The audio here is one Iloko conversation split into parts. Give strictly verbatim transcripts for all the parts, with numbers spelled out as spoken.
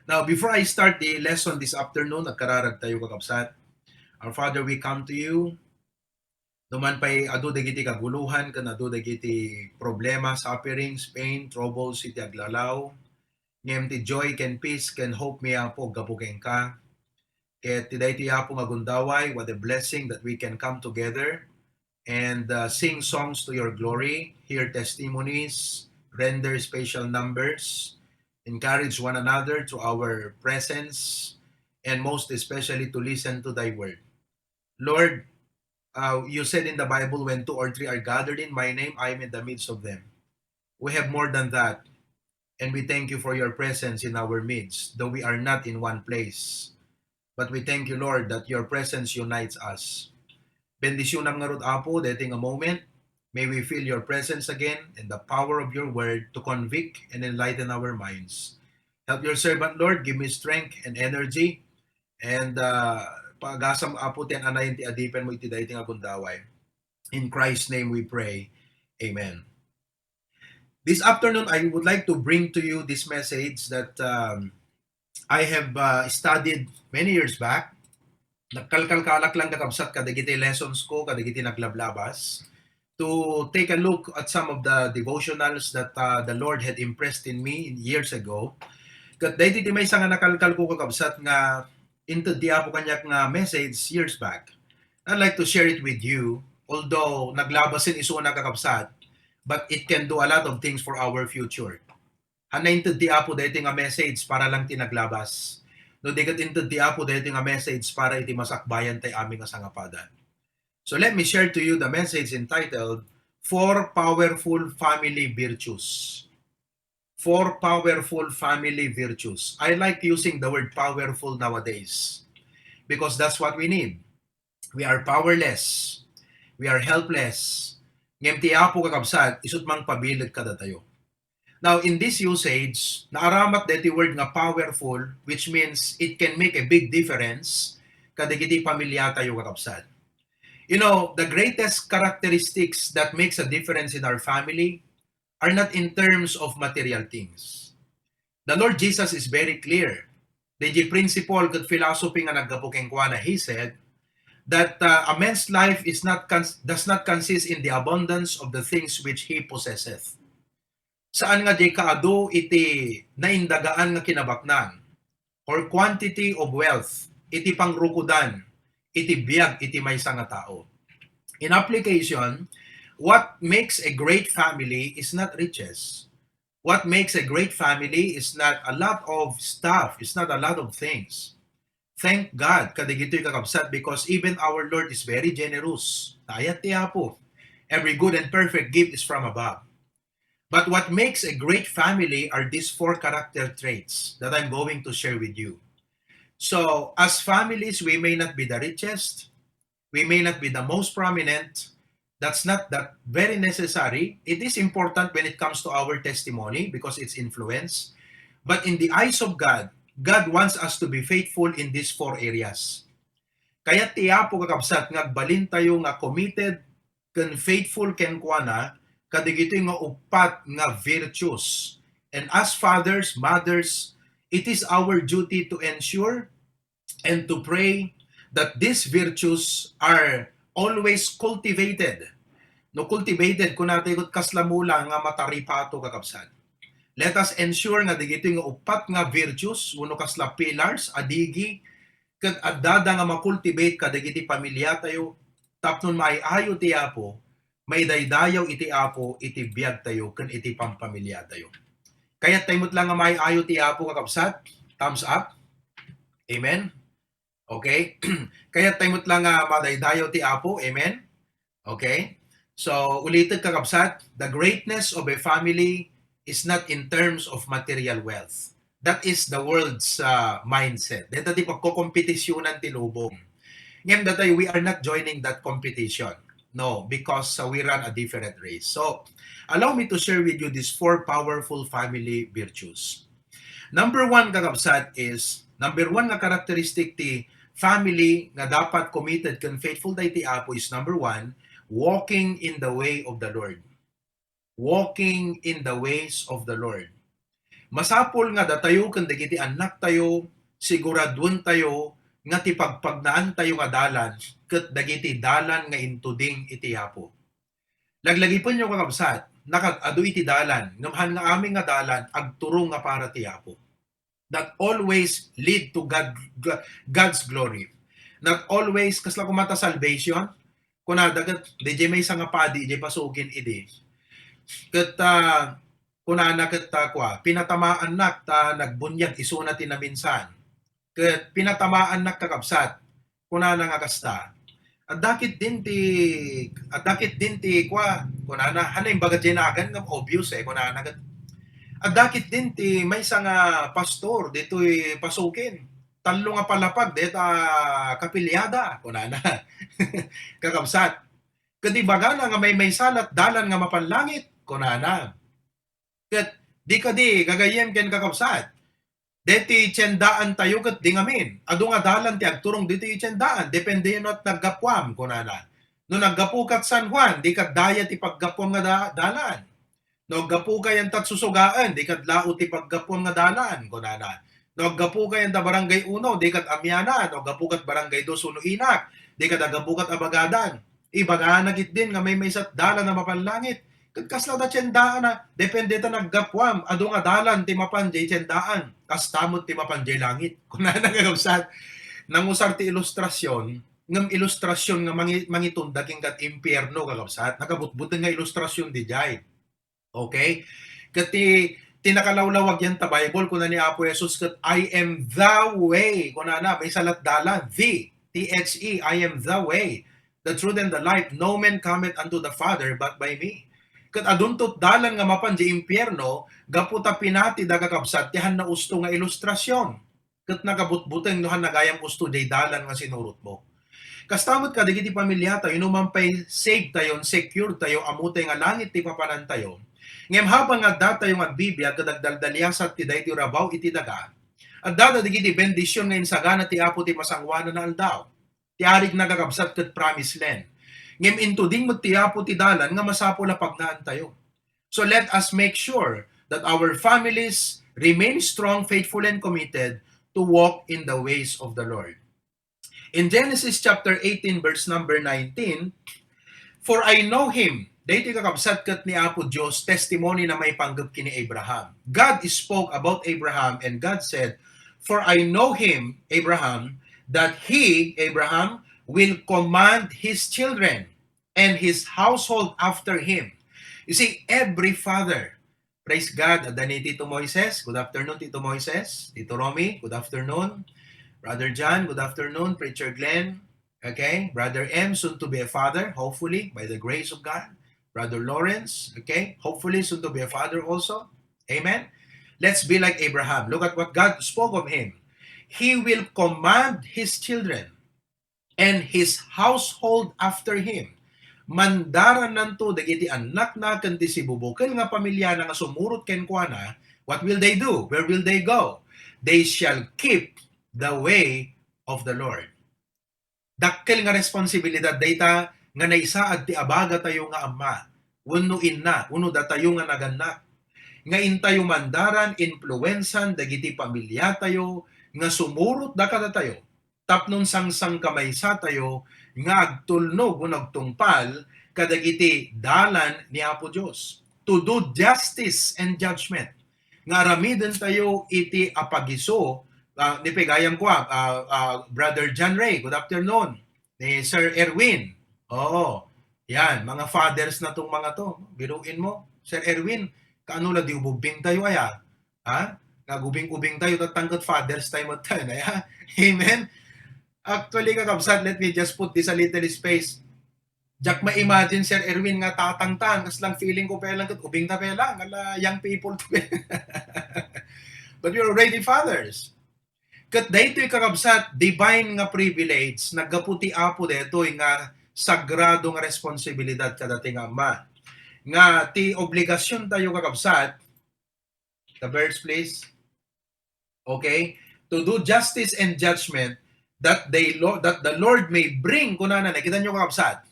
Now, before I start the lesson this afternoon, agkararag tayo, kakabsat. Our Father, we come to you. Numan pay adu dagiti kagulohan ken adu dagiti problema, sufferings, pain, troubles iti aglalaw, ngem ti joy ken peace ken hope mi, Apo, gapu kenka. Ket ti daytoy, Apo, nga gundaway, what a blessing that we can come together and, uh, sing songs to your glory, hear testimonies, render special numbers, encourage one another through our presence, and most especially to listen to thy word. Lord, uh, you said in the Bible, "When two or three are gathered in my name, I am in the midst of them." We have more than that. And we thank you for your presence in our midst, though we are not in one place. But we thank you, Lord, that your presence unites us. Bendisyonam ngarud, Apo, daytoy nga moment. May we feel your presence again and the power of your word to convict and enlighten our minds. Help your servant, Lord. Give me strength and energy. And, uh, paagasam, Apo, ti an-anayen ti adipen mo iti daytoy nga gundaway. In Christ's name we pray. Amen. This afternoon, I would like to bring to you this message that, um, I have, uh, studied many years back. Nagkalkalkalak lang, kakabsat, kadagiti lessons ko, kadagiti naglablabas, to take a look at some of the devotionals that, uh, the Lord had impressed in me years ago. Ket daytoy ti maysa nga nakalkal ko, kakabsat, nga inted ti Apo kaniak nga message years back. I'd like to share it with you, although naglabasen isuna, kakabsat, but it can do a lot of things for our future. Haan nga inted ti Apo daytoy nga message para lang ti naglabas. No di ket inted ti Apo daytoy nga message para iti masakbayan tay amin nga sangapadan. So let me share to you the message entitled Four Powerful Family Virtues. Four Powerful Family Virtues. I like using the word powerful nowadays because that's what we need. We are powerless. We are helpless. Ngem ti Apo, kakabsat, isu't mangpabileg kadatayo. Now, in this usage, naaramat daytoy word nga powerful, which means it can make a big difference kadagiti pamilyatayo, kakabsat. You know, the greatest characteristics that makes a difference in our family are not in terms of material things. The Lord Jesus is very clear. Daydi principle ket philosophy nga naggapu kenkuana, he said that, uh, a man's life is not cons-, does not consist in the abundance of the things which he possesseth. Saan nga diay kaadu iti naindagaan nga kinabaknang or quantity of wealth iti pangrukodan iti biag iti maysa nga tao. In application, what makes a great family is not riches. What makes a great family is not a lot of stuff, it's not a lot of things. Thank God kadagitoy, kakabsat, because even our Lord is very generous. Naayat ti Apo. Every good and perfect gift is from above. But what makes a great family are these four character traits that I'm going to share with you. So, as families, we may not be the richest, we may not be the most prominent. That's not that very necessary. It is important when it comes to our testimony because it's influence. But in the eyes of God, God wants us to be faithful in these four areas. Kayat ti Apo, kakabsat, nga agbalintayo nga committed ken faithful kenkuana kadagitoy nga uppat nga virtues. And as fathers, mothers, it is our duty to ensure and to pray that these virtues are always cultivated. No cultivated, kunatayo ket kasla mula nga mataripato, kakabsat. Let us ensure nga dagitoy nga uppat nga virtues wenno kasla pillars, adigi, ket addada nga makultivate kadagiti pamilyatayo tapno maay-ayo ti Apo, maidaydayaw iti Apo iti biagtayo ken iti pampamilyatayo. Kayat tayo met lang nga maay-ayo ti Apo, kakabsat? Thumbs up. Amen? Okay? Kayat tayo met lang nga madaydayaw ti Apo. Amen? Okay? So, ulitek, kakabsat, the greatness of a family is not in terms of material wealth. That is the world's, uh, mindset. Deta ti pagkokompetisyonan ti lubong. Ngem datayo, we are not joining that competition. No, because, uh, we run a different race. So, allow me to share with you these four powerful family virtues. Number one, kakabsat, is, number one nga characteristic ti family nga dapat committed ken faithful daydi ti Apo is, number one, walking in the way of the Lord. Walking in the ways of the Lord. Masapul nga datayo ken dagiti annaktayo, siguraduentayo nga ti pagpagnaantayo nga dalan ket dagiti dalan nga intuding iti Apo. Laglagipenyo, kakabsat, nakad-adu iti dalan, ngem han nga amin nga dalan agturong nga para ti Apo. That always lead to God, God's glory. Not always, kasla koma ta salvation, kunada ket, diay maysa nga padi, diay pasukin idi. Ket, ah, kunana ket, ah, kua, pinatamaannak ta nagbunyag isuna ti naminsan. Ket pinatamaannak, kakabsat, kunana nga kasta, "Adda ketdin ti, adda ketdin ti kua," kunana. Haan imbaga diay nagan nga obvious, eh, kunana ket, "Adda ketdin ti maysa nga pastor ditoy pasukin. Tallo nga palapag deta kapiliada," kunana. Kakabsat, ket ibagana nga maymaysa lat dalan nga mapanlangit, kunana. Ket di kadi, gagayyem ken kakabsat, deti tiendaantayo ket di ngamin. Adu nga dalan ti agturong ditoy tiendaan, depende no naggapuam, kunana. No naggapukat San Juan, di kad daya ti paggapuam nga da-, dalan. No aggapuka yan tat Susugaen, di kad Lao ti paggapuam nga dalan, kunana. No aggapuka yan da Barangay Uno, di kad Amiana. No aggapukat Barangay Dos, Uno Inak, di kad aggapukat Abagadan. Ibagana ketdin nga maymaysa lat dalan a mapanlangit. Ket kasla da tiendaanna, depende ta naggapuam, adu nga dalan ti mapan diay tiendaan, kasta met ti mapan diay langit. Kunana, kakabsat, nangusar ti ilustrasion, ngem ilustrasion nga mangi-, mangitunda ken kad impierno, kakabsat. Nakabutbuteng nga ilustrasion diay. Okay? Ket ti, ti nakalawlawag yan ta Bible, kuna ni Apo Jesus ket, "I am the way." Kunana, maysa lat dalan, the, T H E, "I am the way, the truth, and the life. No man cometh unto the Father but by me." Ket adunto ket dalan nga mapan diay impierno, gapu ta pinatida, kakabsat, ti han nausto nga ilustrasion. Ket nakabutbuteng no han nagayam usto diay dalan nga sinurotmo. Kasta met kadagiti pamiliatayo, no man pay saved tayon, secure tayo, ammotay nga langit ti papanantayo. Ngem habang nga addatayo nga agbibiag ket agdaldaliasat ti daytoy rabaw iti daga, adda dagiti bendision nga insagana ti Apo ti masangoanan a aldaw. Ti arigna, kakabsat, ket promised land. Ngem intuding met ti Apo ti dalan nga masapul a pagnaantayo. So let us make sure that our families remain strong, faithful, and committed to walk in the ways of the Lord. In Genesis chapter eighteen, verse number nineteen, "For I know him," daytoy, kakabsat, ket ni Apo Dios, testimony na maipanggep ken ni Abraham. God spoke about Abraham, and God said, "For I know him," Abraham, "that he," Abraham, "will command his children and his household after him." You see, every father, praise God, adda ni Tito Moises. Good afternoon, Tito Moises. Tito Romy, good afternoon. Brother John, good afternoon. Preacher Glenn, okay. Brother M, soon to be a father, hopefully, by the grace of God. Brother Lawrence, okay, hopefully, soon to be a father also. Amen. Let's be like Abraham. Look at what God spoke of him. "He will command his children and his household after him." Mandarannanto dagiti annakna ken ti sibubukel nga pamiliana nga sumurot kenkuana. What will they do? Where will they go? "They shall keep the way of the Lord." Dakkel nga responsibilidad dayta nga naisaad ti abagatayo nga ama wenno inna wenno datayo nga nagannak, nga intayo mandaran, impluensan dagiti pamiliatayo nga sumurotda kadatayo tapno sangsangkamaysatayo nga agtulnog wenno agtungpal kadagiti dalan ni Apo Dios, to do justice and judgment, nga aramidentayo iti apagiso, ah, ni pagayam ko, ah, ah, ah, Brother John Ray, good afternoon. Ni Sir Erwin. Oo. Yan, mga fathers na tong mga to. Biruin mo, Sir Erwin, kaano la di ububing tayo, aya? Ha? Nga gubing-ubing tayo, tatangkat fathers tayo mo tayo, aya? Amen? Actually, kakabsat, let me just put this a little space. Diak ma-imagine, Sir Erwin, nga tatangtan, kas lang feeling ko pa lang, ket ubing ta pa lang, ala, young people ta pa. But we're already fathers. Ket daytoy, kakabsat, divine nga privilege, naggapu ti Apo daytoy nga sagrado nga responsibilidad kadati nga ama. Nga ti obligasion tayo, kakabsat, the verse, please. Okay? To do justice and judgment, that they lo-, that the Lord may bring, kunana, nakita nyo, kakabsat,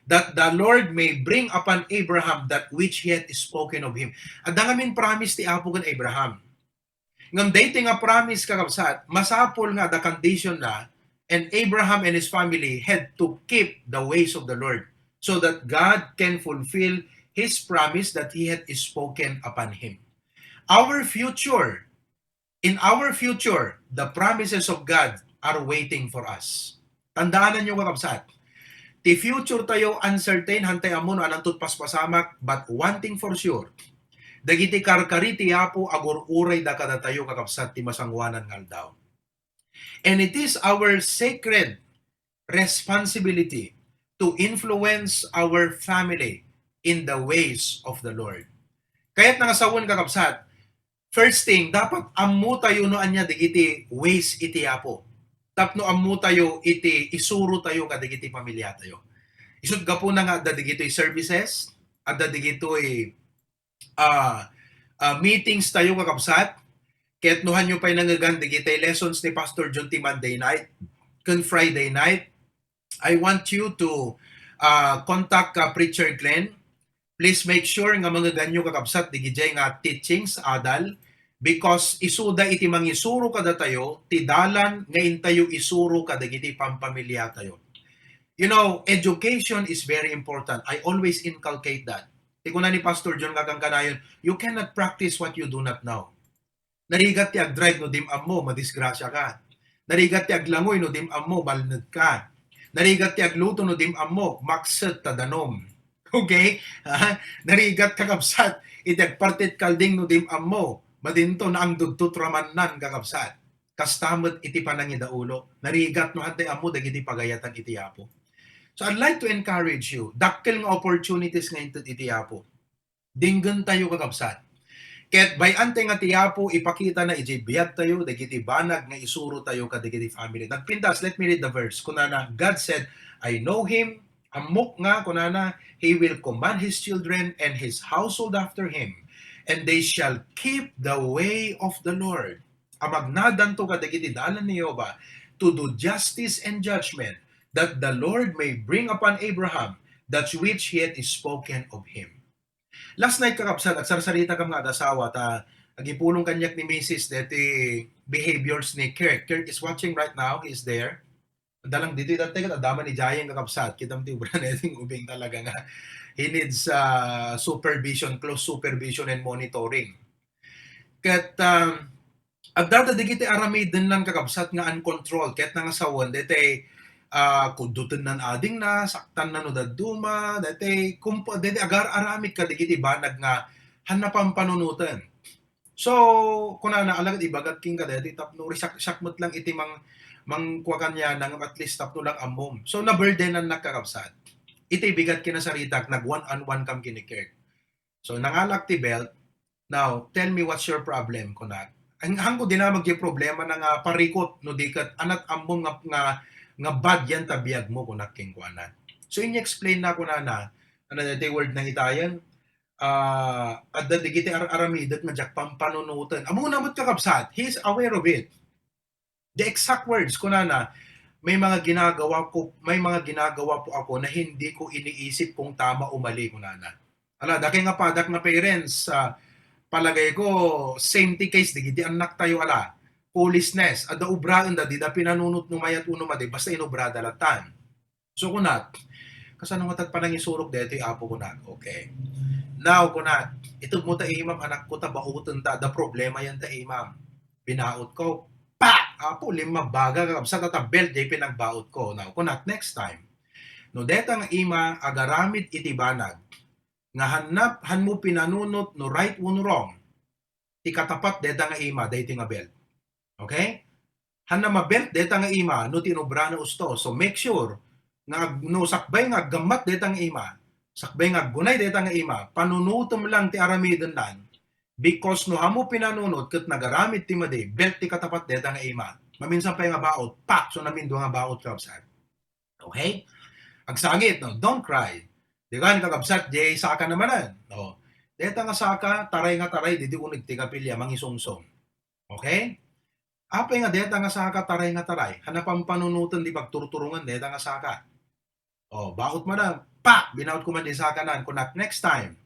that the Lord may bring upon Abraham that which he had spoken of him. Adda ngamin promise ti Apo ken Abraham. Ngem daytoy nga promise, kakabsat, masapul nga adda condition na, and Abraham and his family had to keep the ways of the Lord so that God can fulfill his promise that he had spoken upon him. Our future, in our future, the promises of God are waiting for us. Tandaanan niyo, kakabsat, ti future tayo uncertain, hantay ammo no ananto ti paspasamak, but one thing for sure, dagiti karkari ti Apo agur-urayda kadatayo, kakabsat, ti masangoanan nga aldaw. And it is our sacred responsibility to influence our family in the ways of the Lord. Kayatna nga sawen, kakabsat, first thing, dapat ammo tayo no ania dagiti ways iti Apo. Tapno ammo tayo iti isuro tayo kadagiti pamilya tayo. Isut gapuna nga adda dagitoy services, adda dagitoy, ah, ah, meetings tayo, kakabsat. Ket no hanyo pay nangegan dagiti lessons ni Pastor John ti Monday night ken Friday night, I want you to, ah, contact, ah, Preacher Glenn. Please make sure nga mangeganyo, kakabsat, digidiay nga teachings, adal, because isuda iti mangisuro kadatayo ti dalan nga intayo isuro kadagiti pampamiliatayo. You know, education is very important. I always inculcate that. Ti kuna ni Pastor John nga kankanayon, "You cannot practice what you do not know." Narigat ti agdrive no dim ammo, madisgrasya ka. Narigat ti aglangoy no dim ammo, balned ka. Narigat ti agluto no dim ammo, makset ta danom. Okay? Ha? Narigat, kakabsat, iti agpartit kalding no dim ammo, madinto naangdudtot ramannan, kakabsat. Kasta met iti panangidaulo. Narigat no hantay ammo dagiti pagayatan iti Apo. So I'd like to encourage you. Dakkel nga opportunities nga inted iti Apo. Denggen tayo, kakabsat. Ket bay-an tay nga ti Apo ipakitana idiay biag tayo dagiti banag nga isuro tayo kadagiti family. Nagpintas, let me read the verse. Kunana, God said, "I know him." Ammok nga, kunana, "He will command his children and his household after him, and they shall keep the way of the Lord." A magnadanto kadagiti dalan ni Jehovah to do justice and judgment, that the Lord may bring upon Abraham that which he had spoken of him. Last night, kakabsat, agsarsarita kam nga agasawa ta agipulong kaniak ni Misis deti behaviors ni Kirk. Kirk is watching right now. He is there. Adda lang ditoy, dati ket adda man idiay, kakabsat. Kitam ti ubra na iti ubing talaga nga he needs, ah, supervision, close supervision and monitoring. Ket, um, adda dagiti aramiden lang, kakabsat, nga uncontrolled. Ket nangasawen, daytay, ah, kuddotennan adingna, saktanna no dadduma, daytay kumpa-, daytay agar-aramid kadagiti banag nga han napampanunoten. So, kunana, alagad ibagak kenka daytoy tapno risak-, siak met lang iti mang-, mangkua kaniana, ngem at least tapno lang ammom. So, naburdenannak, kakabsat. Iti bigat kinasaritak, nag one-on-one kam ken ni Kirk. So, nangalak ti belt. "Now, tell me what's your problem," kunak. Ang, hangko dinamag ti problema na nga parikot, no di ket anat ammom nga, nga, nga bad yan ta biag mo, kunak kenkuana. So, in-explain na kunana, ano na ti word na itayan, ah, adda digiti ar-, aramidek nga diak pampanunoten. Ammona met, kakabsat, he is aware of it. The exact words, kunana, "May mga ginagawa ko, may mga ginagawa po ako na hindi ko iniisip kung tama o mali," kunana. Ala, dakay nga padak nga parents, ah, palagay ko, same ti case, digiti annak tayo, ala, foolishness, adda ubraen da, dida pinanunot no mayat uno madi, basta inubrada latan. So, kunak, "Kasano nga tat panangisurok daytoy, Apo?" kunak. Okay. Now, kunak, "Ited mo ta imam, anakko, ta baoten ta, da problema yan ta imam." Binaot ko. Pa! Apo, limmabaga, kakabsat, ta belt, jay pinagbaot ko. Now, kunak, "Next time, no deta nga ima agaramid iti banag, nga hanna, han mo pinanunot no right wenno wrong, ti katapat deta nga ima, daytoy nga belt." Okay? Hanna mabelt deta nga ima no ti inubrana usto. So make sure nga ag-, no sakbay nga aggammat deta nga ima, sakbay nga aggunay deta nga ima, panunutem lang ti aramidennan, because no hamo pinanunot ket nagaramid ti madi, belt ti katapat deta nga ima. Maminsan pay nga baot, pak! So namindua nga baot, kabsat. Okay? Agsangit, no? Don't cry. Di kan, kakabsat, jay saka naman, no? Deta nga saka, taray nga taray, didi uneg ti kapilya, mangisungsong. Okay? Apay nga deta nga saka, taray nga taray. Hanna pampanunoten di pagturturongan, deta nga saka. O, baot man, pa! Binaot ko man di saka nan, kunak, "Next time,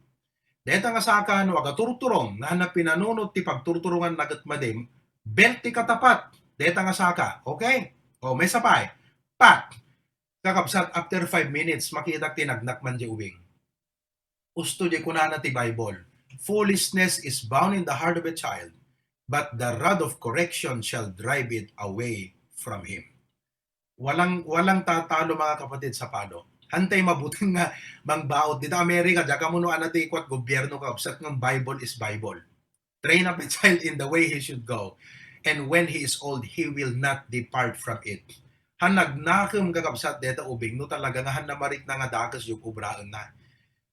deta nga saka no agaturturong, nga hanna pinanunot ti pagturturongan na ket madi, Belt ti katapat, deta nga saka. Okay? O, maysa pay. Pak! Kakabsat, after five minutes, makitak ti nagnak man di ubing. Usto di kunana ti Bible, "Foolishness is bound in the heart of a child, but the rod of correction shall drive it away from him." Walang, walang tatalo, mga kapatid, sa palo. Hantay mabuteng nga mangbaot. Dita Amerika, diak ammo no ania ti kuat gobierno, kakabsat, nga Bible is Bible. "Train up a child in the way he should go, and when he is old, he will not depart from it." Han nagnakem, kakabsat, deta ubing, no talaga nga han namarikna nga dakes, yog obraenna.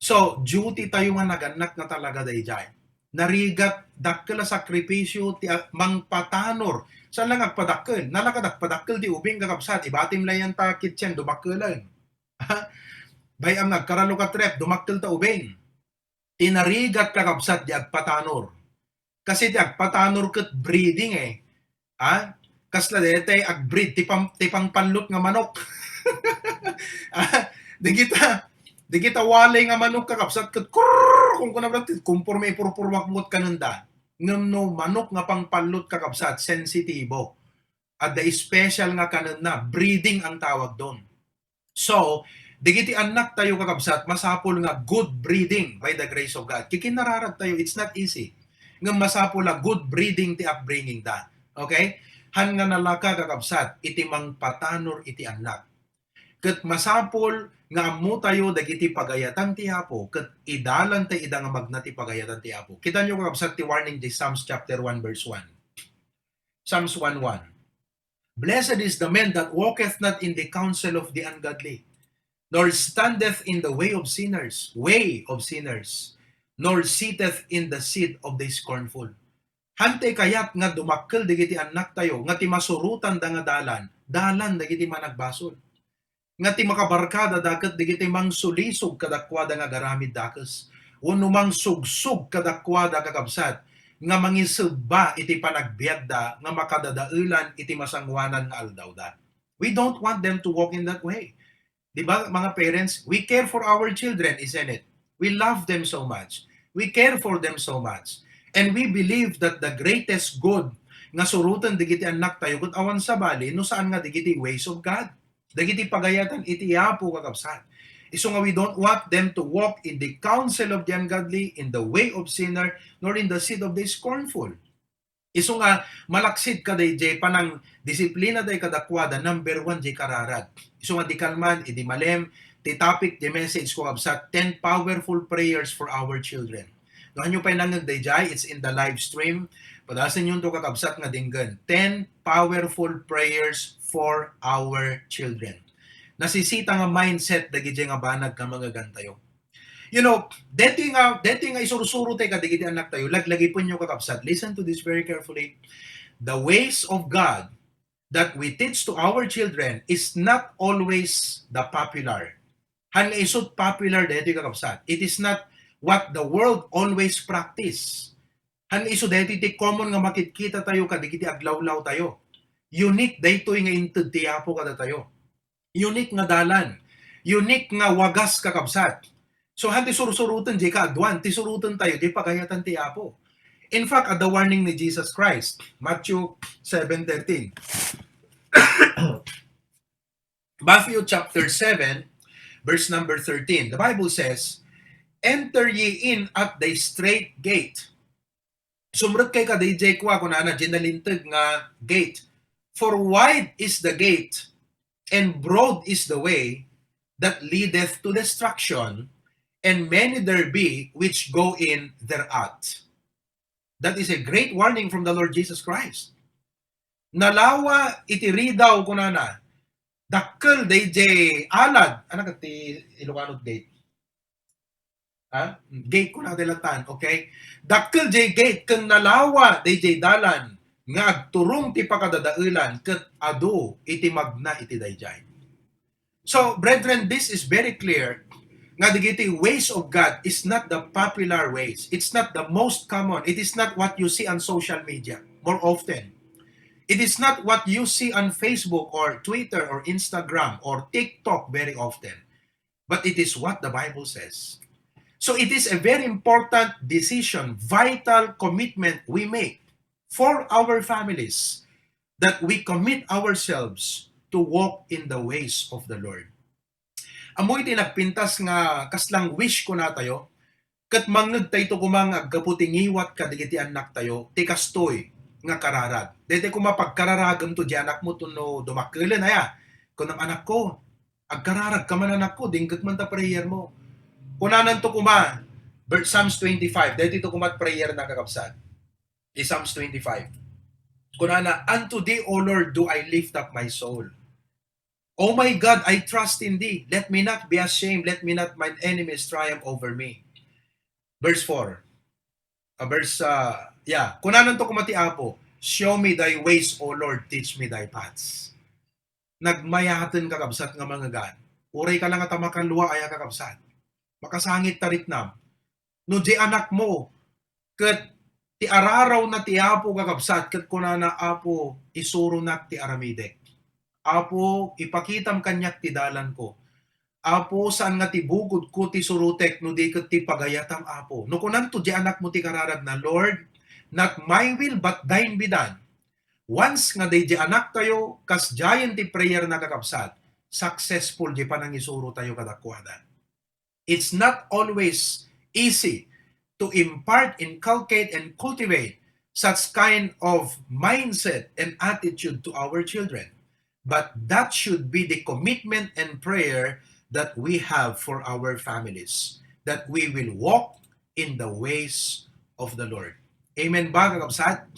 So, duty tayo nga nagannak nga talaga daydiay. Narigat, dakkel a sakripisyo ti a-, mangpatanor. Saan lang agpadakkel? Nalaka agpadakkel ti ubing, kakabsat. Ibatim la yan ta kitchen, dumakkelen. Bay-am nga agkaralo ka trip, dumakkel ta ubing. Ti narigat, kakabsat, di agpatanor. Kasi ti agpatanor ket breeding, eh. Ha? Kasla daytay agbreed ti pam-, ti pangpallot nga manok. Ha? Dagita, dagita walay nga manok, kakabsat, ket kurr, kung kuna ba, kumporme ipurpurwak met kanenda. Ngem no manok nga pangpallot, kakabsat, sensitibo. Adda special nga kanenna, breeding ang tawag doon. So, dagiti annak tayo, kakabsat, masapul nga good breeding by the grace of God. Kikinararag tayo, it's not easy. Ngem masapul a good breeding ti upbringing da. Okay? Han nga nalaka, kakabsat, iti mangpatanor iti annak. Ket masapul nga ammo tayo dagiti pagayatan ti Apo, ket idalan ta ida nga magna ti pagayatan ti Apo. Kita nyo, kakabsat, ti warning di Psalms chapter one, verse one. Psalms one one. "Blessed is the man that walketh not in the counsel of the ungodly, nor standeth in the way of sinners, way of sinners, nor sitteth in the seat of the scornful." Hantay kayat nga dumakkel dagiti annak tayo nga ti masurotan da nga dalan, dalan dagiti managbasol. Nga ti makabarkada da ket dagiti mangsulisog kadakuada nga agaramid dakes, wenno mangsugsog kadakuada, kakabsat, nga mangisebba iti panagbiagda nga makadadaelan iti masangoanan nga aldawda. We don't want them to walk in that way. Di ba, mga parents? We care for our children, isn't it? We love them so much. We care for them so much. And we believe that the greatest good nga suroten dagiti annak tayo, ket awan sabali, no saan nga dagiti ways of God. Dagiti pagayatan iti Apo, kakabsat. Isu nga we don't want them to walk in the counsel of the ungodly, in the way of sinner, nor in the seat of the scornful. Isu nga malaksid ka dayjay panangdisiplina day kadakuada, number one jay kararag. Isu nga di kalman, idi malem, ti topic, ti message ko, kabsat, ten powerful prayers for our children. No, hanyo pay nangngeg dayjay, it's in the live stream. Padasen yun to, kakabsat, nga dinggen. Ten powerful prayers for our children. Nasisita nga mindset dagiti nga banag nga mangegantayo. You know, deti nga, deti nga isursuro tayo kadagiti anak tayo, laglagipenyo, kakabsat. Listen to this very carefully. The ways of God that we teach to our children is not always the popular. Han nga isut popular deti, kakabsat. It is not what the world always practice. Han nga isu deti ti common nga makitkita tayo kadagiti aglawlaw tayo. Unique daytoy nga inted ti Apo kadatayo. Unique nga dalan. Unique nga wagas, kakabsat. So, han ti sursuroten jay kaaduan, ti suroten tayo jay pagayatan ti Apo. In fact, adda warning ni Jesus Christ, Matthew seven thirteen. Matthew chapter seven, verse number thirteen. The Bible says, "Enter ye in at the strait gate." Sumrek kay kadayjay kua, kunana, jay nalinteg nga gate. "For wide is the gate, and broad is the way that leadeth to destruction, and many there be which go in thereat." That is a great warning from the Lord Jesus Christ. Nalawa iti ridaw, kunana, dakkel dayjay alad. Ano ka ti Ilocano gate? Ha? Gate ko na dilatan, okay? Dakkel jay gate ken nalawa dayjay dalan nga agturong ti pakadadaelan ket adu iti magna iti dayjay. So, brethren, this is very clear nga dagiti ways of God is not the popular ways. It's not the most common. It is not what you see on social media more often. It is not what you see on Facebook or Twitter or Instagram or TikTok very often. But it is what the Bible says. So it is a very important decision, vital commitment we make for our families, that we commit ourselves to walk in the ways of the Lord. Ammo iti nagpintas nga kaslang wish kunatayo, ket mangngegtayto koma nga aggapu ti ngiwat kadagiti annaktayo ti kastoy nga kararag. Daytoy koma pagkararagem to di anakmo to no dumakkelen, aya. Kunam, "Anakko, agkararag ka man, anakko, dingget man ta prayer mo." Kunananto koma, ver-, Psalms twenty-five, daytoy to koma prayer na, kakabsat. Di Psalms twenty-five. Kunana, "Unto thee, O Lord, do I lift up my soul. O my God, I trust in thee. Let me not be ashamed. Let me not mine enemies triumph over me." Verse four. Ah, verse, ah, yeah. Kunananto koma ti Apo, "Show me thy ways, O Lord, teach me thy paths." Nagmayaten, kakabsat, nga mangngegan. Uray ka lang nga ta makalua, aya, kakabsat. Makasangit ta riknam. No di anakmo, ket ti ararawna ti Apo, kakabsat, ket kunana, "Apo, isuronak ti aramidek. Apo, ipakitam kaniak ti dalanko. Apo, saan nga ti bukodko ti surotek no di ket ti pagayatam, Apo." No kunanto di anakmo ti kararagna, "Lord, not my will but thine be done." Once nga daydi anaktayo, kasdiayen ti prayer na, kakabsat, successful di panangisurotayo kadakuada. It's not always easy to impart, inculcate, and cultivate such kind of mindset and attitude to our children. But that should be the commitment and prayer that we have for our families, that we will walk in the ways of the Lord. Amen ba, kakabsat?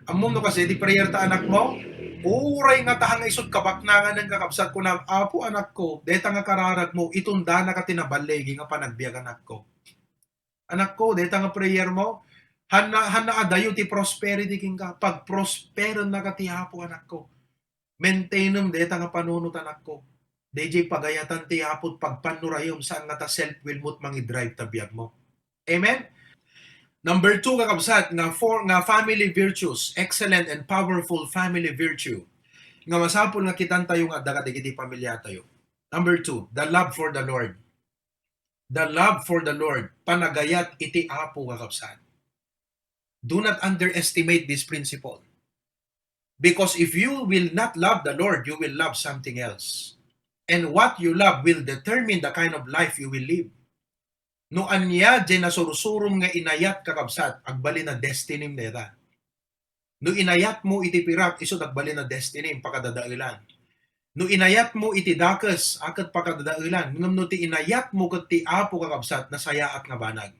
Ammom no kasi, ti prayer ta anakmo, uray nga ta nga isut kabaknangan ng kakabsat ko na, "Apo, anakko, deta nga kararag mo, itunda na ka tinaballegi nga panagbiag, anakko." Anakko, deta nga prayer mo, hanna, hanna adayo ti prosperity kenka, pagprosperen na ka ti Apo, anakko. Maintainem deta nga panunot, anakko. Dayjay pagayatan ti Apo, pagpannurayem, saan nga ta self-will mo ti mangidrive ta biag mo. Amen? Number two, kakabsat, nga for, nga family virtues, excellent and powerful family virtue. Nga masapul nga kitantayo nga adda kadagiti pamiliatayo. Number two, the love for the Lord. The love for the Lord. Panagayat iti Apo, kakabsat. Do not underestimate this principle. Because if you will not love the Lord, you will love something else. And what you love will determine the kind of life you will live. No ania diay nasursurom nga inayat, kakabsat, agbalin a destiny mo dayta. No inayat mo iti pirak, isu agbalin a destiny mo, pakadadaelan. No inayat mo iti dakes, a ket pakadadaelan. Ngem no ti inayat mo ket ti Apo, kakabsat, nasayaat nga banag.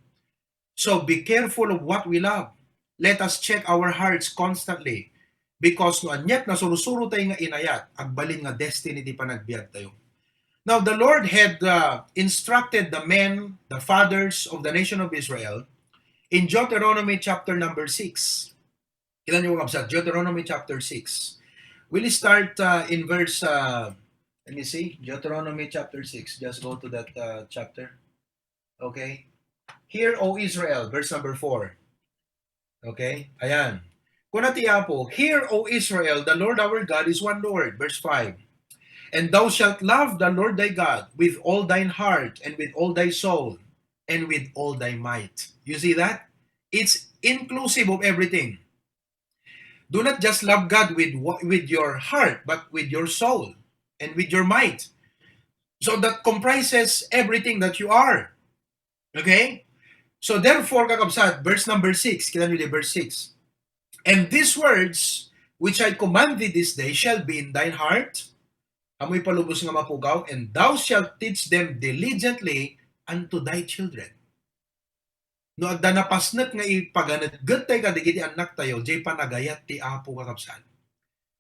So be careful of what we love. Let us check our hearts constantly, because no aniat nasursuro tayo nga inayat, agbalin nga destiny ti panagbiag tayo. Now, the Lord had, uh, instructed the men, the fathers of the nation of Israel, in Deuteronomy chapter number six. Kita niyo, kakabsat, Deuteronomy chapter six. We'll start, uh, in verse, uh, let me see, Deuteronomy chapter six. Just go to that, uh, chapter. Okay? "Hear, O Israel," verse number four. Okay? Ayan. Kuna ti Apo, "Hear, O Israel, the Lord our God is one Lord." Verse five. "And thou shalt love the Lord thy God with all thine heart and with all thy soul and with all thy might." You see that? It's inclusive of everything. Do not just love God with wha-, with your heart, but with your soul and with your might. So that comprises everything that you are. Okay? So therefore, kakabsat, verse number six, kita niyo di verse six. "And these words which I command thee this day shall be in thine heart." Amoy palubos nga mapugaw, "And thou shalt teach them diligently unto thy children." No adda napasnek nga ipaganetget tayo kadagiti annak tayo, jay panagayat ti Apo, kakabsat.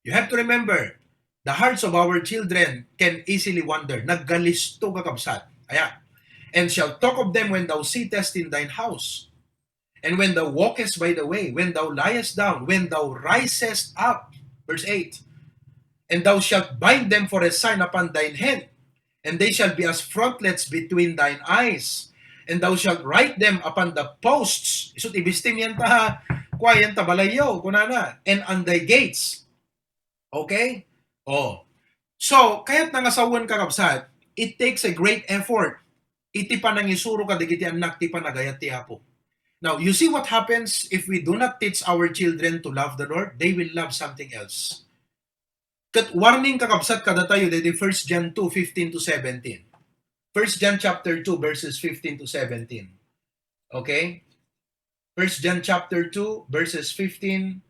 You have to remember, the hearts of our children can easily wander. Naggalisto, kakabsat. Aya. "And shall talk of them when thou sittest in thine house, and when thou walkest by the way, when thou liest down, when thou risest up." Verse eight. "And thou shalt bind them for a sign upon thine hand, and they shall be as frontlets between thine eyes, and thou shalt write them upon the posts." Isut ibistim yan ta, kua yan ta balayyo, kunana, "and on thy gates." Okay? Oh. So, kayat nga sawen, kakabsat, it takes a great effort iti panangisuro kadagiti annak ti panagayat ti Apo. Now, you see what happens if we do not teach our children to love the Lord? They will love something else. Ket warning, kakabsat, kadatayo daydi First John two fifteen to seventeen. First John chapter two, verses fifteen to seventeen. Okay? First John chapter two, verses fifteen.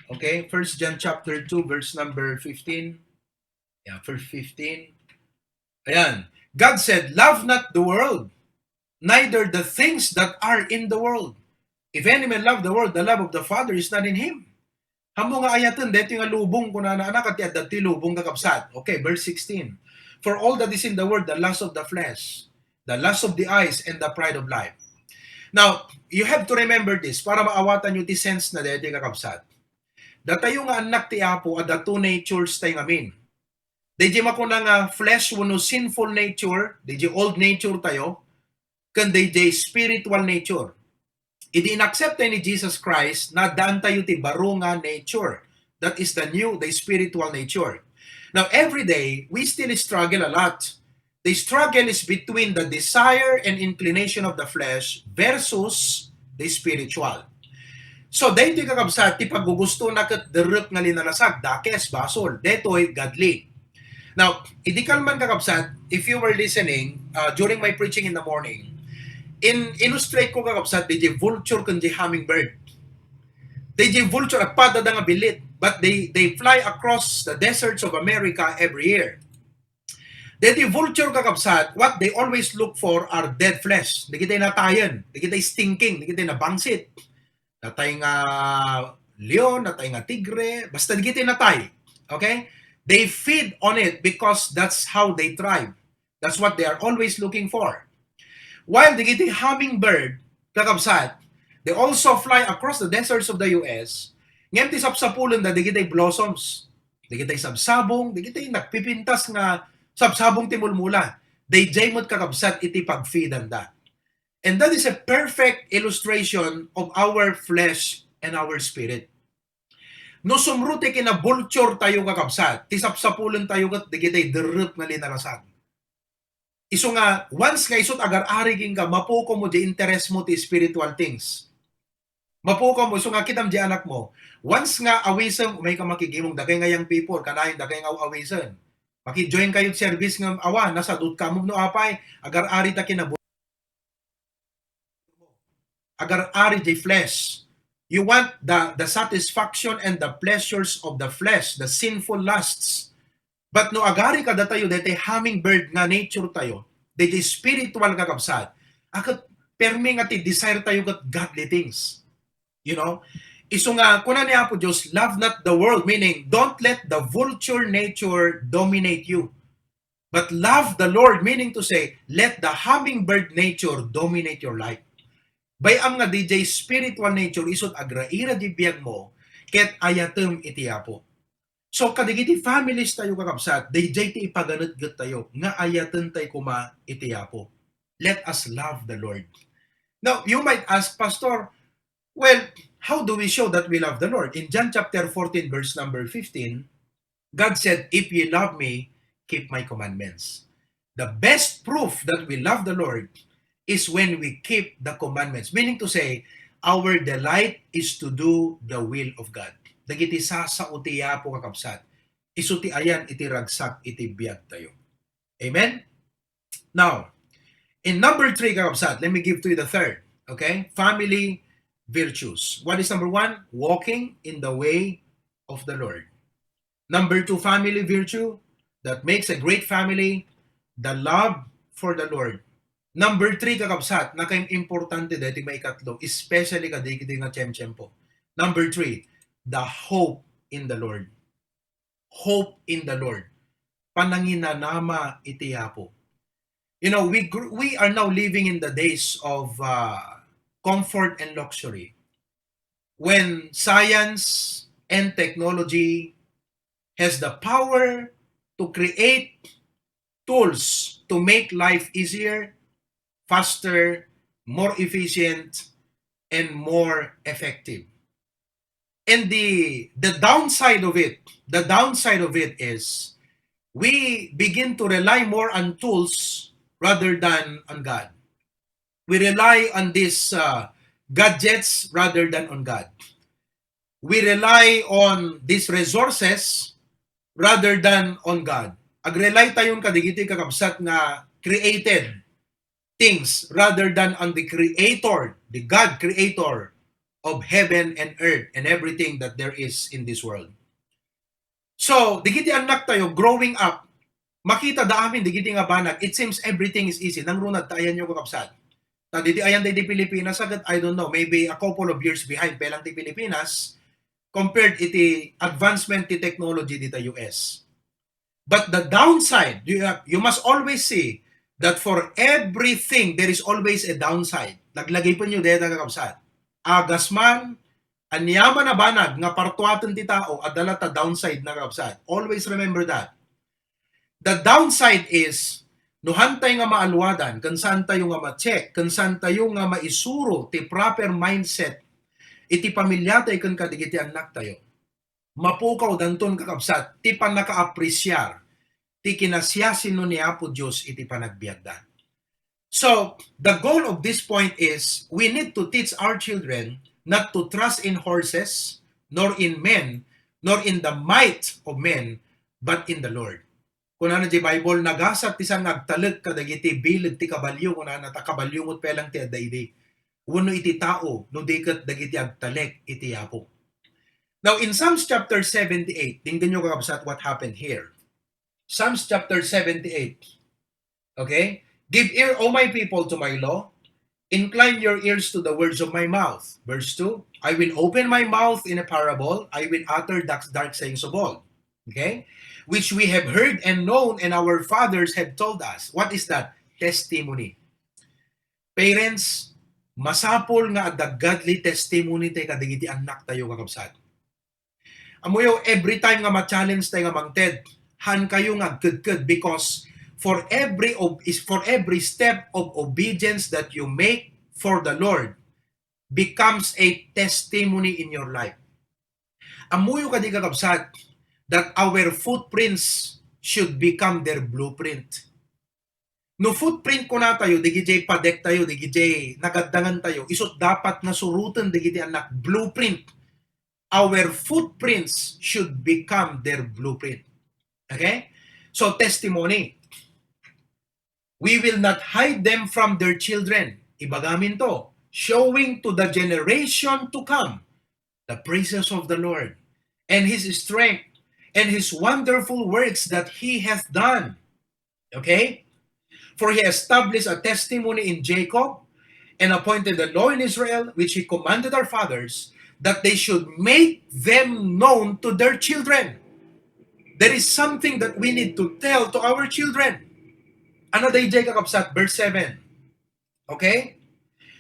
Okay? First John chapter two, verse number fifteen. Yeah, verse fifteen. Ayan. God said, "Love not the world, neither the things that are in the world. If any man love the world, the love of the Father is not in him." Ammom nga ayaten daytoy nga lubong, kunana, anak, ti adda ti lubong, kakabsat. Okay, verse sixteen. "For all that is in the world, the lust of the flesh, the lust of the eyes, and the pride of life." Now, you have to remember this para maawatan nyo ti sense na daytoy, kakabsat. Datayo nga annak ti Apo, adda two natures tayo ngamin. Daydi makuna nga flesh wenno sinful nature, daydi old nature tayo, ken daydi spiritual nature. Idi inaccept tayo ni Jesus Christ, nadaan tayo ti baro nga nature. That is the new, the spiritual nature. Now, every day, we still struggle a lot. The struggle is between the desire and inclination of the flesh versus the spiritual. So, daytoy, kakabsat, ti paggugustona ket derrep nga linalasag, dakes, basol. Daytoy, godly. Now, idi kalman, kakabsat, if you were listening, uh, during my preaching in the morning, in-illustrate ko, kakabsat, daydi vulture ken di hummingbird. Daydi vulture, agpadada nga bilit, but they, they fly across the deserts of America every year. Daydi vulture, kakabsat, what they always look for are dead flesh. Dagiti natayen, dagiti stinking, dagiti nabangsit. Natay nga leon, natay nga tigre, basta dagiti natay. Okay? They feed on it because that's how they thrive. That's what they are always looking for. While dagiti hummingbird, kakabsat, they also fly across the deserts of the U S, ngem ti sapsapulenda dagiti blossoms, dagiti sabsabong, dagiti nagpipintas nga sabsabong ti mulmula. Daydiay met, kakabsat, iti pagfeedanda. And that is a perfect illustration of our flesh and our spirit. No sumro ti kinabulture tayo, kakabsat, ti sapsapulen tayo ket dagiti derrep nga linalasag. Isu nga, once nga isut agar-ari kenka, mapukaw mo di interes mo ti spiritual things. Mapukaw mo, isu nga kitam di anak mo. Once nga awisem, umay ka makigimong, dakay nga young people, kanayon, dakay nga awisen. Maki-join kayo service nga awa, nasadot ka mo, no apay, agar-ari ta kinabul-, agar-ari di flesh. You want the, the satisfaction and the pleasures of the flesh, the sinful lusts. But no agari kadatayo, daytoy hummingbird nga nature tayo, daytoy spiritual, kakabsat, a ket permi nga ti desire tayo ket godly things. You know? Isu nga, kuna ni Apo Dios, "Love not the world," meaning, don't let the vulture nature dominate you. But love the Lord, meaning to say, let the hummingbird nature dominate your life. Bay-am nga daydiay spiritual nature isut agraira di biag mo, ket ayatem iti Apo. So, kadagiti families tayo, kakabsat, daydiay ti ipaganetget tayo nga ayaten tayo koma iti Apo. Let us love the Lord. Now, you might ask, "Pastor, well, how do we show that we love the Lord?" In John chapter fourteen, verse number fifteen, God said, "If ye love me, keep my commandments." The best proof that we love the Lord is when we keep the commandments. Meaning to say, our delight is to do the will of God. Dagiti sasao ti Apo, kakabsat, isu ti ayan iti ragsak iti biag tayo. Amen? Now, in number three, kakabsat, let me give to you the third. Okay? Family virtues. What is number one? Walking in the way of the Lord. Number two family virtue that makes a great family, the love for the Lord. Number three, kakabsat, nakaimportante daytoy maikatlo, especially kadagiti nga tiyemtiyempo. Number three, the hope in the Lord. Hope in the Lord. Pananginanama iti Apo. You know, we gr-, we are now living in the days of, uh, comfort and luxury, when science and technology has the power to create tools to make life easier, faster, more efficient, and more effective. And the, the downside of it, the downside of it is we begin to rely more on tools rather than on God. We rely on this, uh, gadgets rather than on God. We rely on these resources rather than on God. Ag-rely tayon kadagiti kakabsat nga created things rather than on the creator, the God creator of heaven and earth and everything that there is in this world. So, digiti annak tayo, growing up, makita da amin digiti nga banag, it seems everything is easy. Nangruna ta ayanyo, kakabsat. Ta didi ayan didi Pilipinas, agad, I don't know, maybe a couple of years behind pa lang ti Pilipinas compared iti advancement ti technology dita U S. But the downside, you have, you must always see that for everything, there is always a downside. Laglagipenyo dayta, kakabsat. Agasman, aniaman a banag nga partuaten ti tao, adda latta downside na, kakabsat. Always remember that. The downside is, no haantayo nga maaluadan, ken saantayo nga ma-check, ken saantayo nga maisuro ti proper mindset iti pamilyatayo ken kadagiti annaktayo, mapukawdanton, kakabsat, ti pannakaapresiar ti kinasiasino ni Apo Dios iti panagbiagda. So, the goal of this point is we need to teach our children not to trust in horses, nor in men, nor in the might of men, but in the Lord. Kunana di Bible, nagasat ti saan nga agtalek kadagiti bileg ti kabalio, kunana, ta kabalio met pay lang ti adda idi. Wenno iti tao, no di ket dagiti agtalek iti Apo. Now, in Psalms chapter seventy-eight, denggenyo, kakabsat, what happened here. Psalms chapter seventy-eight. Okay? "Give ear, O my people, to my law. Incline your ears to the words of my mouth." Verse two, "I will open my mouth in a parable. I will utter dark, dark sayings of old." Okay? "Which we have heard and known, and our fathers have told us." What is that? Testimony. Parents, masapul nga adda godly testimony tayo kadagiti annak tayo, kakabsat. Ammoyo, every time nga ma-challenge tayo nga mangted, haankayo nga agkedked, because for every ob-, is for every step of obedience that you make for the Lord becomes a testimony in your life. Ammoyo kadi, kakabsat, that our footprints should become their blueprint. No footprint kunatayo, digidiay padektayo, digidiay nagaddangantayo, isut dapat nga suroten digiti annak, blueprint. Our footprints should become their blueprint. Okay? So, testimony. "We will not hide them from their children." Ibagamin to, "showing to the generation to come the praises of the Lord and his strength and his wonderful works that he hath done." Okay? "For he established a testimony in Jacob and appointed a law in Israel, which he commanded our fathers, that they should make them known to their children." There is something that we need to tell to our children. Ano daydiay, kakabsat? Verse seven. Okay?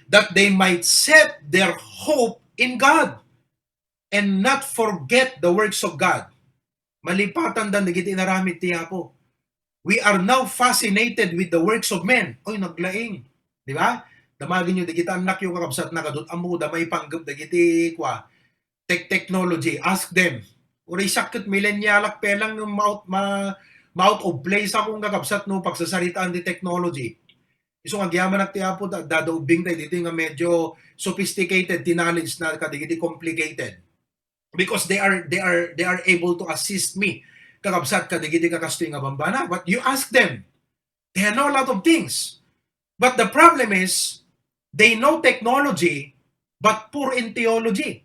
"That they might set their hope in God and not forget the works of God." Malipatan dan dagiti inaramid ti Apo. We are now fascinated with the works of men. Oy, naglaing. Di ba? Damagenyo dagiti annakyo, kakabsat, nagadut ammoda maipanggep dagiti kua, tech-, technology. Ask them. Uray siak ket millennialak pay lang, ma-out, ma-, ma-out of place akon, kakabsat, no pagsasaritaan ti technology. Isu nga agyamanak ti Apo, da-, dadaubing tayo ditoy nga medyo sophisticated ti knowledge na kadagiti complicated. Because they are, they are, they are able to assist me, kakabsat, kadagiti kakastoy nga bambana. But you ask them, they know a lot of things. But the problem is, they know technology, but poor in theology.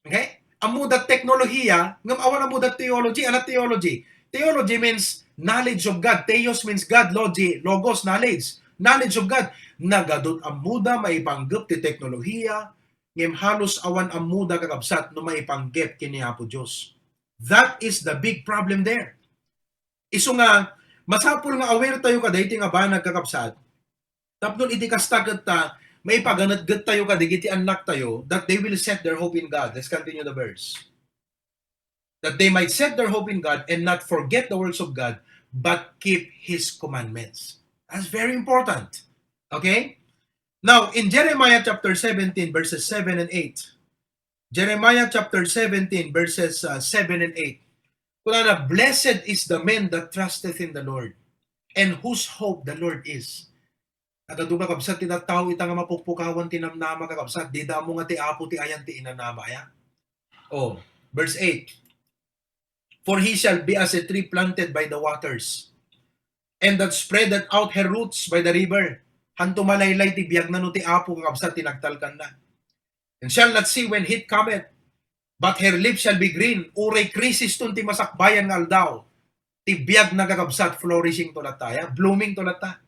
Okay? Ammoda teknolohiya, ngem awan ammoda theology. Ano theology? Theology means knowledge of God. Theos means God, logi, logos, knowledge. Knowledge of God. Nagadut ammoda maipanggep ti teknolohiya, ngem halos awan ammoda, kakabsat, no maipanggep ken ni Apo Dios. That is the big problem there. Isu nga, masapul nga aware tayo kadaytoy nga banag, kakabsat, tapno iti kasta ket ta, maipaganetget tayo kadagiti annak tayo, that they will set their hope in God. Let's continue the verse. "That they might set their hope in God and not forget the works of God, but keep His commandments." That's very important. Okay? Now, in Jeremiah chapter seventeen, verses seven and eight, Jeremiah chapter seventeen, verses, uh, seven and eight, kunana, "Blessed is the man that trusteth in the Lord, and whose hope the Lord is." Nagadu, kakabsat, ti tattao ita nga mapukpukawan ti namnama, kakabsat, dida ammo nga ti Apo ti ayan ti inanama, aya? Oh, verse eight. For he shall be as a tree planted by the waters, and that spreadeth out her roots by the river. Hanto malaylay ti biagna no ti Apo, kakabsat, ti nagtalkanna. And shall not see when heat cometh, but her leaf shall be green. Uray krisiston ti masakbayan nga aldaw, ti biagna, kakabsat, flourishing to latta, ya, blooming to latta.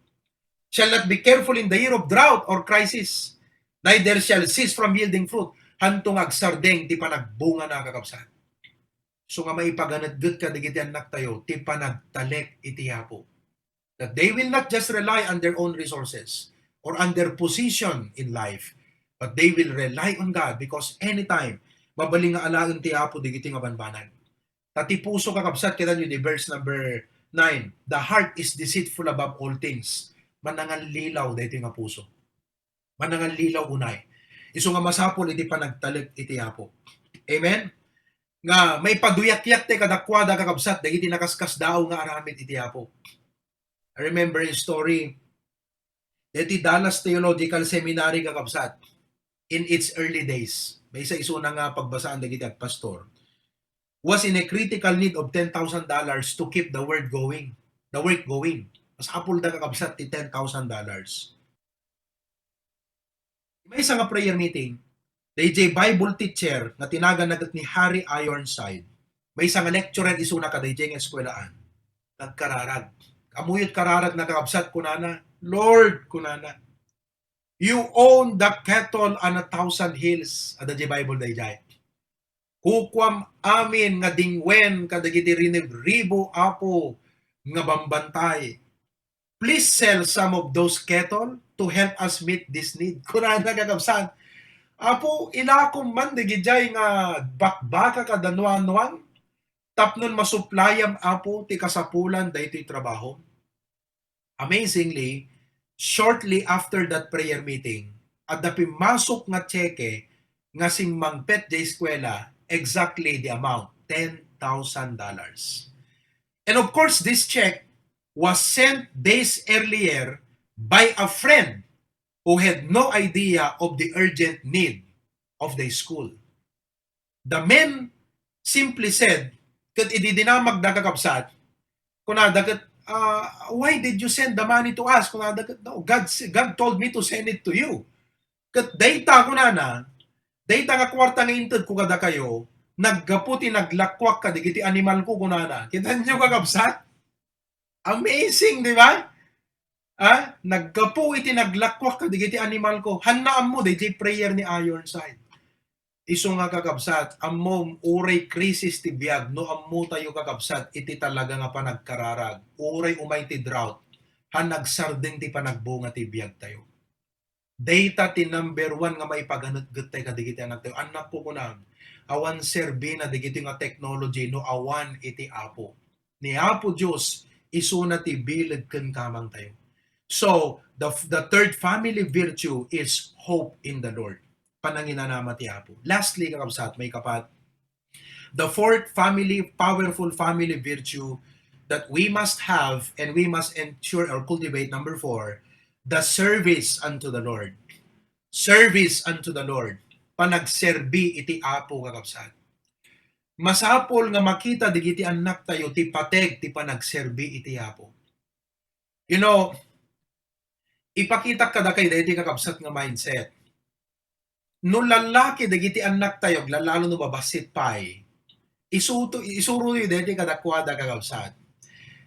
Shall not be careful in the year of drought or crisis, neither shall cease from yielding fruit. Hanto nga agsardeng ti panagbungana, kakabsat. So nga maipaganetget kadagiti annaktayo ti panagtalek iti Apo. That they will not just rely on their own resources or on their position in life, but they will rely on God, because anytime, mabalin nga alaen ti Apo dagiti nga banbanag. Ta ti puso, kakabsat, kita di verse number nine, "The heart is deceitful above all things." Manangallilaw daytoy nga puso. Manangallilaw unay. Isu nga masapul iti panagtalek iti Apo. Amen? Nga maipaduyakyak ti kadakuada, kakabsat, dagiti nakaskasdaaw nga aramid iti Apo. I remember a story. Deti Dallas Theological Seminary, kakabsat, in its early days, maysa isuna nga pagbasaan dagiti agpastor, was in a critical need of ten thousand dollars to keep the word going, the work going. Masapul da, kakabsat, ti ten thousand dollars. Maysa nga prayer meeting, dayjay Bible teacher nga tinaganna ket ni Harry Ironside, maysa nga lecturer isuna kadayjay nga eskuelaan, nagkararag. Ammok ti kararagna, kakabsat, kunana, "Lord," kunana, "you own the cattle on a thousand hills." Adda jay Bible dayjay. "Kukuam amin nga dingwen kadagiti rinibribo, Apo, nga bambantay. Please sell some of those cattle to help us meet this need." Kunana, kakabsat, "Apo, ilakom man dagijay nga bakbaka kada nuan-nuan tapno masuplayam, Apo, ti kasapulan daytoy trabaho." Amazingly, shortly after that prayer meeting, adda pimmasok nga tseke nga simmangpet jay eskuela, exactly the amount, ten thousand dollars. And of course, this check was sent days earlier by a friend who had no idea of the urgent need of the school. The men simply said, ket idi dinamagda, kakabsat, kunada ket, "Ah, why did you send the money to us?" Kunada ket, "No, God, God told me to send it to you." Ket dayta, kunana, dayta nga kuarta nga intedko kadakayo, naggapu ti naglakuak kadagiti animalko, kunana. Kitaenyo, kakabsat? Amazing, di ba? Ah, naggapu iti naglakuak kadagiti animalko. Hanna ammo dayjay prayer ni Ironside. Isu nga, kakabsat, ammom, uray krisis ti biag, no ammotayo, kakabsat, iti talaga nga panagkararag, uray umay ti drought, han nagsardeng ti panagbunga ti biagtayo. Dayta ti number one nga maipaganetgettayo kadagiti annaktayo. Annakko, kunam, awan serbina dagiti nga technology no awan iti Apo. Ni Apo Dios, isuna ti bileg ken kamangtayo. So, the, the third family virtue is hope in the Lord. Pananginanama ti Apo. Lastly, kakabsat, maikapat, the fourth family, powerful family virtue that we must have and we must ensure or cultivate, number four, the service unto the Lord. Service unto the Lord. Panagserbi iti Apo, kakabsat. Masapul nga makita dagiti annaktayo ti pateg ti panagserbi iti Apo. You know, ipakitak kadakayo daytoy, kakabsat, nga mindset. No lallaki dagiti annaktayo, aglalalo no babassit pay, isuto, isuroyo daytoy kadakuada, kakabsat.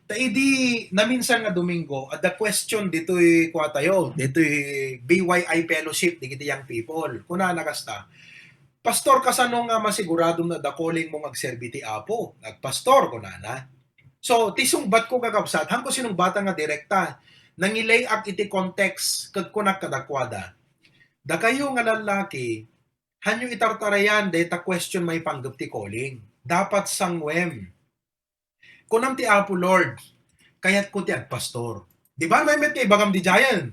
Ta idi naminsan nga Domingo, adda question ditoy kuatayo, ditoy B Y I fellowship, dagiti young people. Kunana kasta, "Pastor, kasano nga masiguradom nga adda calling mo nga agserbi ti Apo? Agpastor," kunana. So, ti sungbatko, kakabsat, hanko sinungbatan nga direkta. Nangilayak iti context, ket kunak kadakuada, "Dakayo nga lallaki, hanyo itartarayan dayta question maipanggep ti calling. Dapat sanguem." Kunam ti Apo, "Lord, kayatko ti agpastor." Di ba? Mayat nga ibagam diay,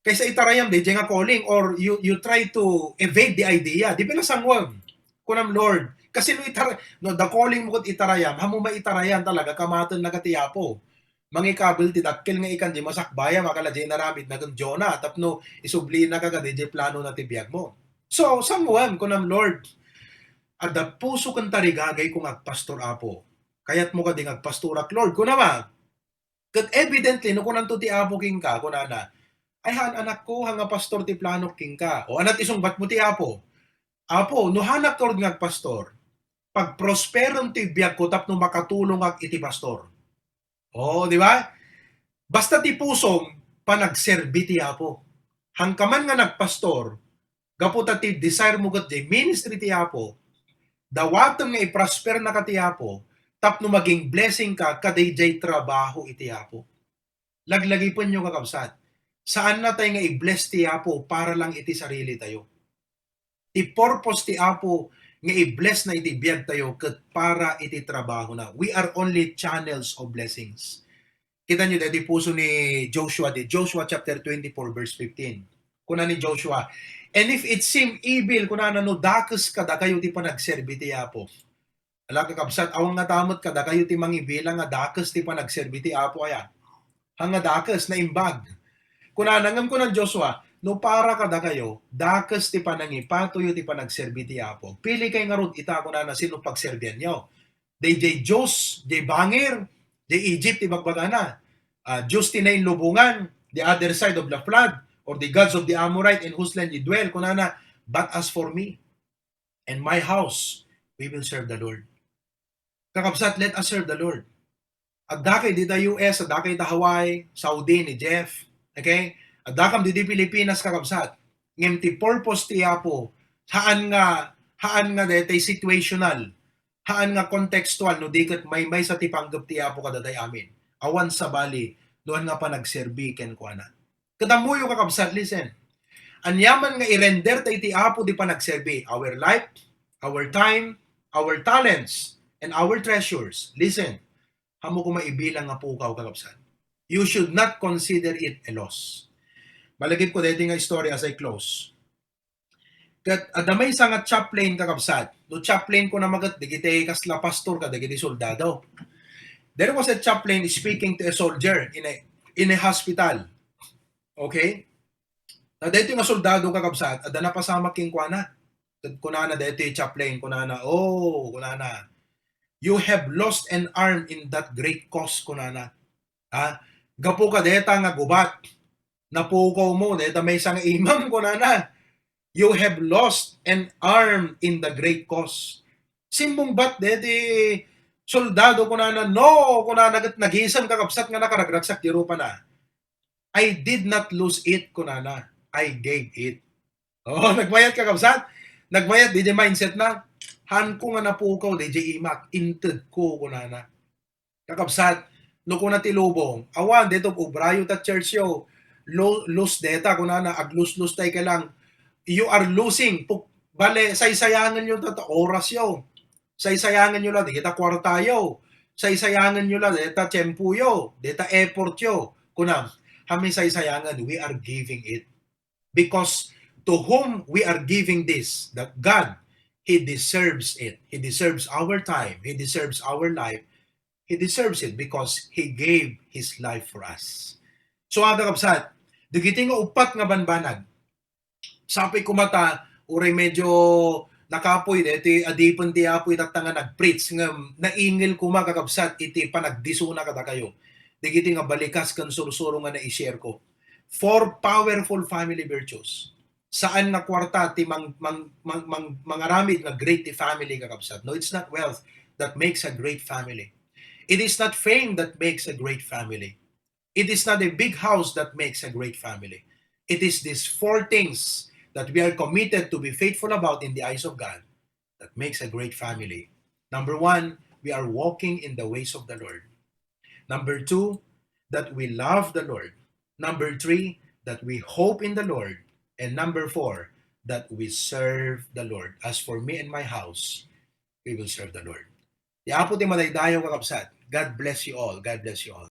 kaysa itarayam dayjay nga calling, or you, you try to evade the idea. Di pay la sanguem. Kunam, "Lord, kasano itar-, no, the calling mo ket itarayam, ammo maitarayan talaga, kamaten laga ti Apo." mangikabel ti dakkel nga ikan di masakbayam, akala di naramidna ken Jonah, tapno isublina ka kadi di plano na ti biag mo. So, sanguem, kunam, Lord, adda puso ken tarigagay ko nga agpastor, Apo. Kayat mo kadi nga agpastorak, Lord, kunama. Ket evidently, no kunanto ti Apo kenka, kunana, ay, haan, anakko, ha nga pastor ti planok kenka. O, anat isungbat mo ti Apo? Apo, no hanak ngarud nga agpastor, pagprosperom ti biagko tapno makatulongak iti pastor. O, di ba? Basta ti pusom, panagserbi ti Apo. Hangkaman nga nagpastor, gapu ta ti desire mo ket di ministry ti Apo, dawatem nga iprosper naka ti Apo, tapno maging blessing ka kadaydiay trabaho iti Apo. Laglagipenyo, kakabsat, saan natay nga i-bless ti Apo para lang iti sarili tayo. Ti purpose ti Apo nga i-bless na iti biag tayo ket para iti trabaho na. We are only channels of blessings. Kita niyo daydi puso ni Joshua, di Joshua chapter twenty-four, verse fifteen. Kuna ni Joshua, "And if it seem evil," kunana, "no dakes kadakayo ti panagserbi ti Apo." Ala, kakabsat, awan ngata met kadakayo ti mangibilang nga dakes ti panagserbi ti Apo, aya. Ha nga dakes, naimbag. Kunana, ngem kuna ni Joshua, "No para kadakayo, dakes ti panangipatoyo ti panagserbi ti Apo. Pili kay ngarud ita," kunana, "sino pagserbianyo." Daydiay Dios, diay bangir, diay Egypt, ti bagbagana. Ah, Dios ti nainlubongan, the other side of the flood, or the gods of the Amorite in whose land ye dwell, kunana, "But as for me and my house, we will serve the Lord." Kakabsat, let us serve the Lord. Adda kay dita U S, adda kay ta Hawaii, Saudi, ni Jeff, okay? Adda kam didi Pilipinas, kakabsat. Ngem ti purpose ti Apo, haan nga, haan nga daytay situational, haan nga contextual, no di ket maymaysa ti panggep ti Apo kadatayo amin. Awan sabali, no haan nga panagserbi kenkuana. Ket ammoyo, kakabsat, listen. Aniaman nga i-render ta iti Apo di panagserbi, our life, our time, our talents, and our treasures. Listen, haanmo koma ibilang nga pukaw, kakabsat. You should not consider it a loss. Malagip ko daytoy nga istorya as I close. Ket adda maysa nga chaplain, kakabsat. No chaplain kuna met, dagiti kasla pastor kadagiti soldado. There was a chaplain speaking to a soldier in a, in a hospital. Okay? Na daytoy nga soldado, kakabsat, adda napasamak kenkuana. Ket kunana daytoy chaplain, kunana, "Oh," kunana, "you have lost an arm in that great cause," kunana. Ha? "Gapu kadeta nga gubat, napukaw mo dayta maysa nga imam," kunana. "You have lost an arm in the great cause." Simmungbat daydi soldado, kunana, "No," kunana, ket nagisem, kakabsat, nga nakaragragsak di rupana. "I did not lose it," kunana. "I gave it." Oh, nagmayat, kakabsat. Nagmayat daydi mindset na. "Haanko nga napukaw daydi imak, intedko," kunana. Kakabsat, no kuna ti lubong, "Awan, daytoy ubrayo ta church yo. Lo-, lose dayta," kunana, "agluslus tay ka lang." You are losing. Puk-, bale, saysayangen yo ta, ta oras yo. Saysayangen yo la dayta kuarta yo. Saysayangen yo la dayta tiempo yo, dayta effort yo. Kuna, haanmi saysayangen, we are giving it. Because to whom we are giving this, that God, He deserves it. He deserves our time. He deserves our life. He deserves it because He gave His life for us. So, kakabsat, dagiti nga uppat nga banbanag, sapay koma ta, uray medyo nakapoy, deti adipen ti Apo itatta nga nag-preach, ngem naingel koma, kakabsat, iti panagdisuna kadakayo. Dagiti nga balikas ken sursuro nga nai-share ko. Four powerful family virtues. Saan nga kuarta ti mang-, mang-, mang-, mang-, mangaramid nga great ti family, kakabsat. No, it's not wealth that makes a great family. It is not fame that makes a great family. It is not a big house that makes a great family. It is these four things that we are committed to be faithful about in the eyes of God that makes a great family. Number one, we are walking in the ways of the Lord. Number two, that we love the Lord. Number three, that we hope in the Lord. And number four, that we serve the Lord. As for me and my house, we will serve the Lord. Ti Apo ti madaydayaw, kakabsat. God bless you all. God bless you all.